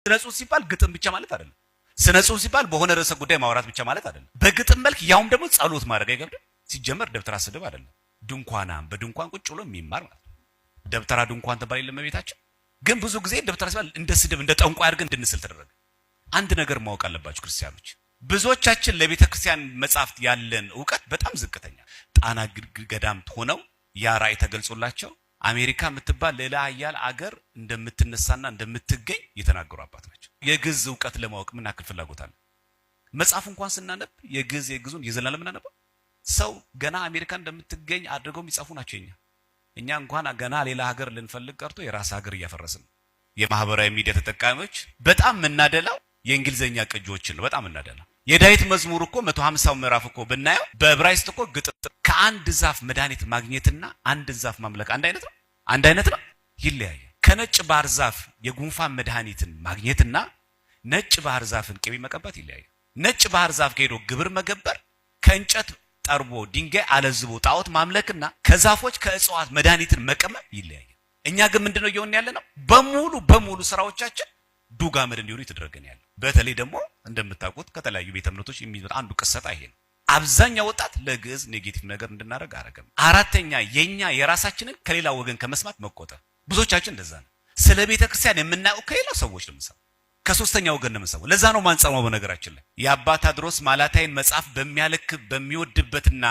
ስነ ጽሁፍ ሲባል ግጥም ብቻ ማለት አይደለም። ስነ ጽሁፍ ሲባል በሆነ ርዕሰ ጉዳይ ማውራት ብቻ ማለት አይደለም። በግጥም መልክ ያውም ደግሞ ጸሎት ማድረግ አይገብድም። ሲጀመር ደብተራ ስድብ አይደለም። ድንኳናም በድንኳን ቁጭ ብሎ የሚማር ማለት ነው። ደብተራ ድንኳን ትባል የለም እመቤታችን። ግን ብዙ ጊዜ ደብተራ ሲባል እንደ ስድብ እንደ ጠንቋይ አድርገን እንድንስል ተደረገ። አንድ ነገር ማወቅ አለባችሁ ክርስቲያኖች። ብዙዎቻችን ለቤተ ክርስቲያን መጻሕፍት ያለን እውቀት በጣም ዝቅተኛ። ጣና ገዳም ሆነው ያ ራእይ ተገልጾላቸው አሜሪካ የምትባል ሌላ ኃያል አገር እንደምትነሳና እንደምትገኝ የተናገሩ አባት ናቸው። የግዕዝ እውቀት ለማወቅ ምን ያክል ፍላጎት አለ? መጽሐፍ እንኳን ስናነብ የግዕዝ የግዕዙን የዘላለም ምናነበው ሰው ገና አሜሪካ እንደምትገኝ አድርገው የሚጻፉ ናቸው። እኛ እንኳን ገና ሌላ ሀገር ልንፈልግ ቀርቶ የራስ ሀገር እያፈረስን ነው። የማህበራዊ ሚዲያ ተጠቃሚዎች በጣም የምናደላው የእንግሊዘኛ ቅጂዎችን ነው። በጣም እናደላው። የዳዊት መዝሙር እኮ 150 ምዕራፍ እኮ ብናየው በዕብራይስጥ እኮ ግጥም። ከአንድ ዛፍ መድኃኒት ማግኘትና አንድ ዛፍ ማምለክ አንድ አይነት ነው? አንድ አይነት ነው? ይለያያል። ከነጭ ባህር ዛፍ የጉንፋን መድኃኒትን ማግኘትና ነጭ ባህር ዛፍን ቅቤ መቀባት ይለያያል። ነጭ ባህር ዛፍ ከሄዶ ግብር መገበር፣ ከእንጨት ጠርቦ ድንጋይ አለዝቦ ጣዖት ማምለክና ከዛፎች ከእጽዋት መድኃኒትን መቀመም ይለያያል። እኛ ግን ምንድነው እየሆንን ያለ ነው? በሙሉ በሙሉ ስራዎቻችን ዱግ አመድ እንዲሆኑ የተደረገን ያለ። በተለይ ደግሞ እንደምታውቁት ከተለያዩ ቤተ እምነቶች የሚመጣ አንዱ ቅሰጣ ይሄ ነው። አብዛኛው ወጣት ለግዕዝ negative ነገር እንድናደርግ አረገም። አራተኛ የኛ የራሳችንን ከሌላ ወገን ከመስማት መቆጠብ። ብዙዎቻችን እንደዛ ነው። ስለ ቤተ ክርስቲያን የምናውቀው ከሌላ ሰዎች ነው የምንሰማው፣ ከሶስተኛ ወገን ነው የምንሰማው። ለዛ ነው ማንጸማው። በነገራችን ላይ የአባ ታድሮስ ማላታይን መጽሐፍ በሚያልክ በሚወድበትና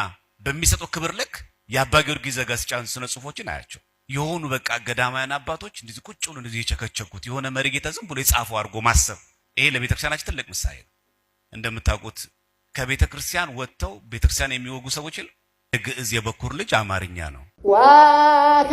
በሚሰጠው ክብር ልክ የአባ ጊዮርጊስ ዘጋስጫን ስነ ጽሁፎችን አያቸው የሆኑ በቃ ገዳማውያን አባቶች እንደዚህ ቁጭ ብሎ እንደዚህ የቸከቸኩት የሆነ መሪ ጌታ ዝም ብሎ የጻፈው አድርጎ ማሰብ ይሄ ለቤተክርስቲያናችን ትልቅ ምሳሌ ነው። እንደምታውቁት ከቤተ ክርስቲያን ወጥተው ቤተ ክርስቲያን የሚወጉ ሰዎች የግዕዝ የበኩር ልጅ አማርኛ ነው። ዋካ